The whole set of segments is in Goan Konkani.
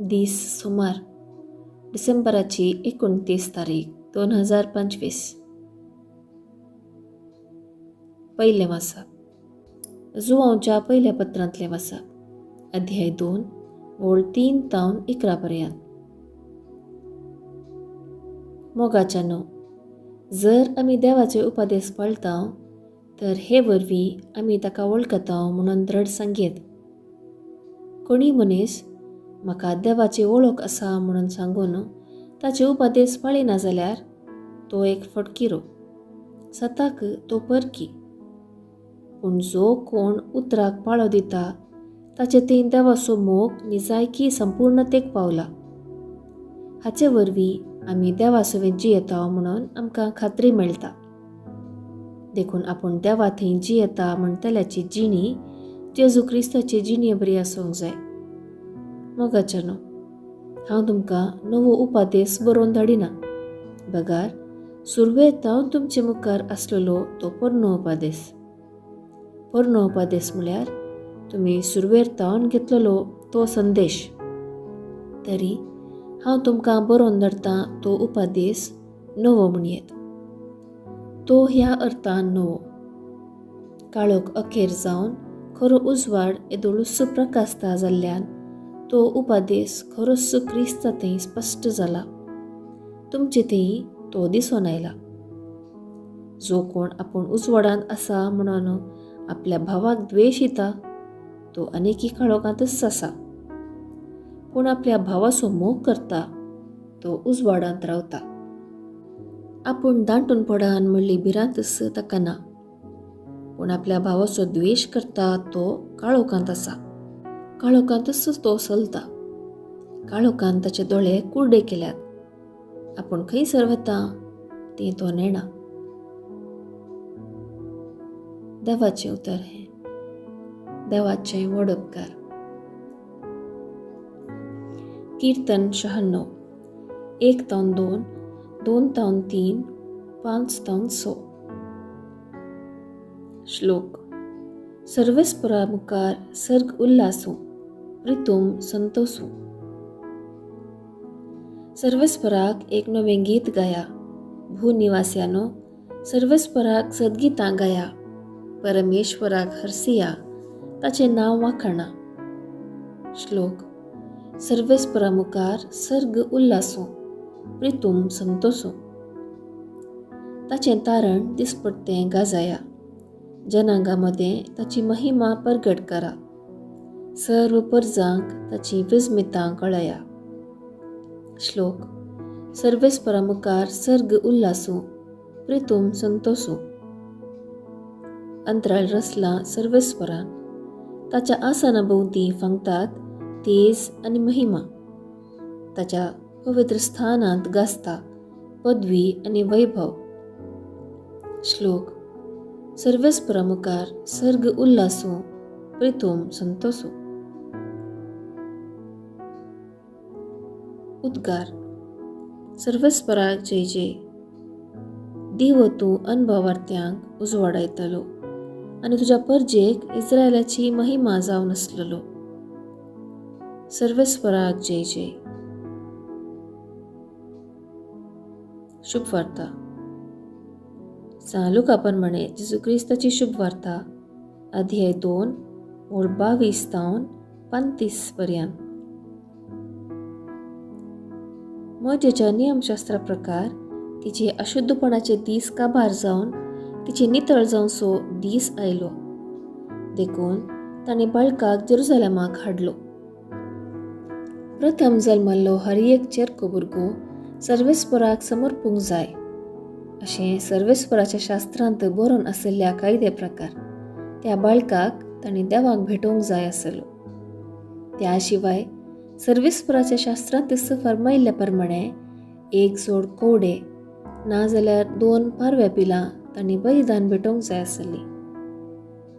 दीस सोमार, डिसेंबराची 29 तारीख 2025. पयलें वाचप जुवांवच्या पयल्या पत्रांतलें वाचप, अध्याय 2 ओळ 3 तावन 11 पर्यंत. मोगाच्यानो, जर आमी देवाचे उपदेश पाळता तर हे वरवीं आमी ताका वळखता म्हणून दृढ सांगयेत. कोणी मनीस म्हाका देवाची वळख आसा म्हणून सांगून ताचे उपदेश पाळिना जाल्यार तो एक फटकिरो, सताक तो परकी. पूण जो कोण उतराक पाळो दिता ताचे थंय देवाचो मोग निजायकी संपूर्णतेक पावला. हाचे वरवीं आमी देवा सवें जियेता म्हणून आमकां खात्री मेळटा. देखून आपूण देवा थंय जियेता म्हणटल्याची जिणी जेजू क्रिस्ताची जिणे बरी आसूंक जाय. मोगाच्यानो, हांव तुमकां नवो उपादेश बरोवन धाडिना, बगार सुरवेक हांव तुमचे मुखार आसलेलो तो पोरनो उपादेश. पोरनो उपादेश म्हळ्यार तुमी सुरवेर तावन घेतलेलो तो संदेश. तरी हांव तुमकां बरोवन धाडटा तो उपादेश नवो म्हणयेत. तो ह्या अर्थान नवो, काळोख अखेर जावन खरो उजवाड येदोळूच प्रकाशता जाल्ल्यान तो उपादेश खरोच क्रिस्ता थंय स्पश्ट जाला, तुमचे थंय तो दिसून आयला. जो कोण आपूण उजवाडांत आसा म्हणून आपल्या भावाक द्वेश दिता तो आनीकी काळोखांतच आसा. पूण आपल्या भावाचो मोग करता तो उजवाडांत रावता. आपूण दांटून पडान म्हणली भिरांतच ताका ना. पूण आपल्या भावाचो द्वेश करता तो काळोखांत आसा, काळोखांतच तो चलता. काळोखान ताचे दोळे कुर्डे केल्यात, आपूण खंयसर वता तें तो नेणा. देवाचें उतर हें. देवाचें व्हड उपकार. कीर्तन 96, 1 तावन 2, 2 तावन 3, 5 तावन 6. श्लोक. सर्वेस्परा मुखार सर्ग उल्हासूं, प्रितूम संतोसूं. सर्वेस्पराक एक नवें गीत गाया, भूनिवास्यानो सर्वेस्पराक सद्गितां गाया. परमेश्वराक हरसिया, ताचें नांव वाखाणा. श्लोक. सर्वेस्परा मुखार सर्ग उल्हासूं, प्रितूम संतोसूं. ताचें तारण दिसपट्टें गाजाया, जनांगा मदें ताची महिमा परगट करा. सर्व परजांक ताची विस्मितां कळया. श्लोक. सर्वेस्परा मुखार सर्ग उल्हासूं, प्रितूम संतोसूं. अंतराळ रचलां सर्वेस्परान, ताच्या आसना भोंवती फांगतात तेज आनी महिमा. ताच्या पवित्र स्थानांत गाजता पदवी आनी वैभव. श्लोक. सर्वेस्परा मुखार सर्ग उल्हासूं, प्रितूम संतोसूं. उद्गार. सर्वेस्पराक जय जय. दिवो तूं अनभवार्थ्यांक उजवाडायतलो आनी तुज्या परजेक इस्रायलाची महिमा जावन आसलेलो. सर्वेस्पराक जय जय. शुभवार्ता. सांत लुका प्रमाणे जेजू क्रिस्ताची शुभवार्ता, अध्याय 2 ओळ 22 तावन 35 पर्यंत. मोजेच्या नियमशास्त्रा प्रकार तिचे अशुद्धपणाचे दीस काबार जावन तिचे नितळ जावचो दीस आयलो. देखून ताणें बाळकाक जेरुजलेमाक हाडलो. प्रथम जल्मल्लो हर एक चेरको भुरगो सर्वेस्पराक समर्पूंक जाय अशें सर्वेस्पराच्या शास्त्रांत बरोवन आशिल्ल्या कायदे प्रकार त्या बाळकाक ताणें देवाक भेटोवंक जाय आसलो. त्या शिवाय सर्वेस्पराच्या शास्त्रांत फर्मायिल्ल्या प्रमाणे एक जोड कोवडे नाजाल्यार 2 पारव्या पिलां तांणी बलिदान भेटोवंक जाय आसली.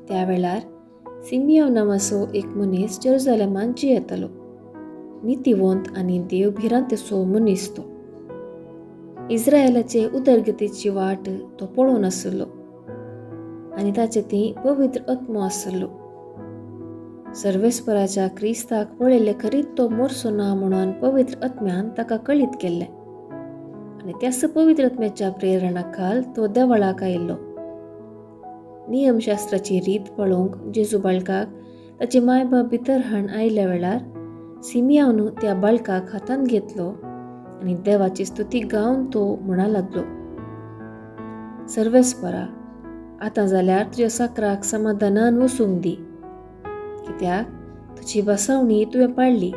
त्या वेळार सिमियांव नांवाचो एक मनीस जेरुजलेमांत जियेतालो. नितीवंत आनी देव भिरांतेचो मनीस तो. इस्रायलाचे उदरगतीची वाट तो पळोवन आसलो आनी ताचे थंय पवित्र आत्मो आसलो. सर्वेस्पराच्या क्रिस्ताक पळयल्ले खरीत तो मोरसो ना म्हणून पवित्र आत्म्यान ताका कळीत केल्लें आनी त्याच पवित्र आत्म्याच्या प्रेरणा खाल तो देवळाक आयिल्लो. नियमशास्त्राची रीत पळोवंक जेजू बाळकाक ताचे मायबाप भितर हाण आयिल्ल्या वेळार सिमियावन त्या बाळकाक हातांत घेतलो आनी देवाची स्तुती गावन तो म्हणा लागलो, सर्वेस्परा, आतां जाल्यार तुज्या साकराक समाधानान वसूंक दी, कित्याक तुजी बसवणी तुवें पाळ्ळी.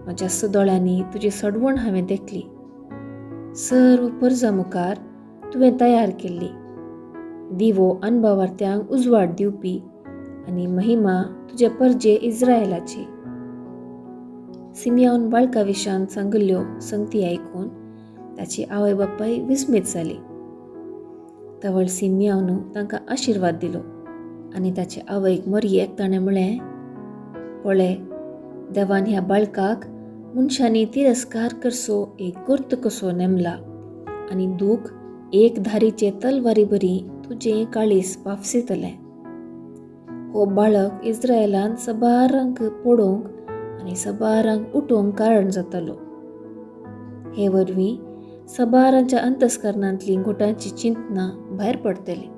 म्हज्या दोळ्यांनी तुजी सडवण हांवें देखली, सर्व परजा मुखार तुवें तयार केल्ली दिवो अनभावार्थ्यांक उजवाड दिवपी आनी महिमा तुजे परजे इस्रायलाची. सिमियान बाळका विशान सांगिल्ल्यो संगती आयकून ताची आवय बापाय विस्मीत जाली. तवळ सिमियान तांकां आशिर्वाद दिलो आनी ताचे आवयक मरयेक ताणें म्हळें, पळय, देवान ह्या बाळकाक मनशांनी तिरस्कार करचो एक गुर्त कसो नेमला आनी दूख एक धारीचे तलवारी बरी तुजें काळीस पाफसितलें. हो बाळक इस्रायलान सबारांक पडोवंक आनी सबारांक उठोवंक कारण जातलो. हे वरवीं सबारांच्या अंतस्करणांतली घुटांची चिंतना भायर पडटली.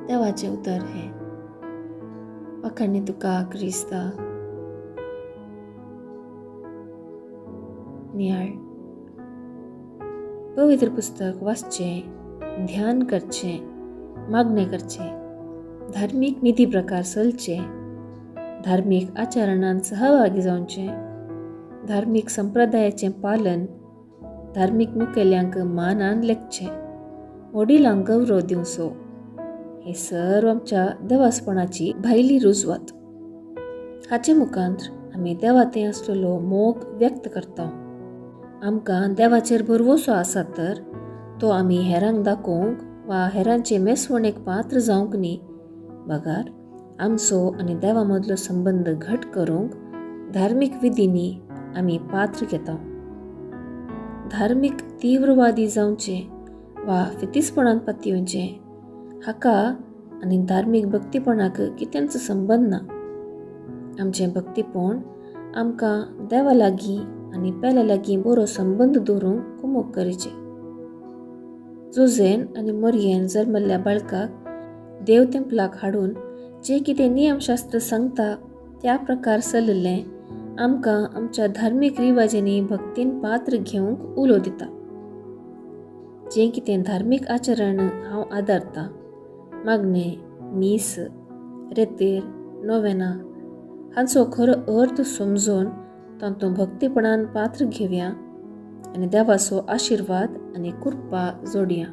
देवाचें उतर हें. वाखाणी तुका क्रिस्ता. नियाळ. पवित्र पुस्तक वाचचें, ध्यान करचें, मागणें करचें, धार्मीक निधी प्रकार चलचे, धार्मीक आचरणांत सहभागी जावचें, धार्मीक संप्रदायाचें पालन, धार्मीक मुखेल्यांक मानान लेखचें, वडिलांक गौरव दिवचो, हे सर्व आमच्या देवासपणाची भायली रुजवात. हाचे मुखांत आमी देवाते आसलेलो मोग व्यक्त करता. आमकां देवाचेर भरवसो आसा तर तो आमी हेरांक दाखोवंक वा हेरांचे मेसवणेक पात्र जावंक न्ही, बगार आमचो आनी देवा मदलो संबंद घट करूंक धार्मीक विधींनी आमी पात्र घेता. धार्मीक तीव्रवादी जावचें वा फितीसपणान पातयेवचें हाका आनी धार्मीक भक्तीपणाक कितेंच संबंद ना. आमचें भक्तीपण आमकां देवा लागीं आनी पेल्या लागीं बरो संबंद दवरूंक कुमोक करीचें. जुझेन आनी मोरयेन जल्मल्ल्या बाळकाक देव तेंपलाक हाडून जें कितें नियमशास्त्र सांगता त्या प्रकार चलिल्लें आमकां आमच्या धार्मीक रिवाजांनी भक्तीन पात्र घेवंक उलो दिता. जें कितें धार्मीक आचरण हांव आदारता, मागणें, मीस, रेतेर, नोवेना हांचो खरो अर्थ समजून तातूंत भक्तीपणान पात्र घेवया आनी देवाचो आशिर्वाद आनी कृपा जोडया.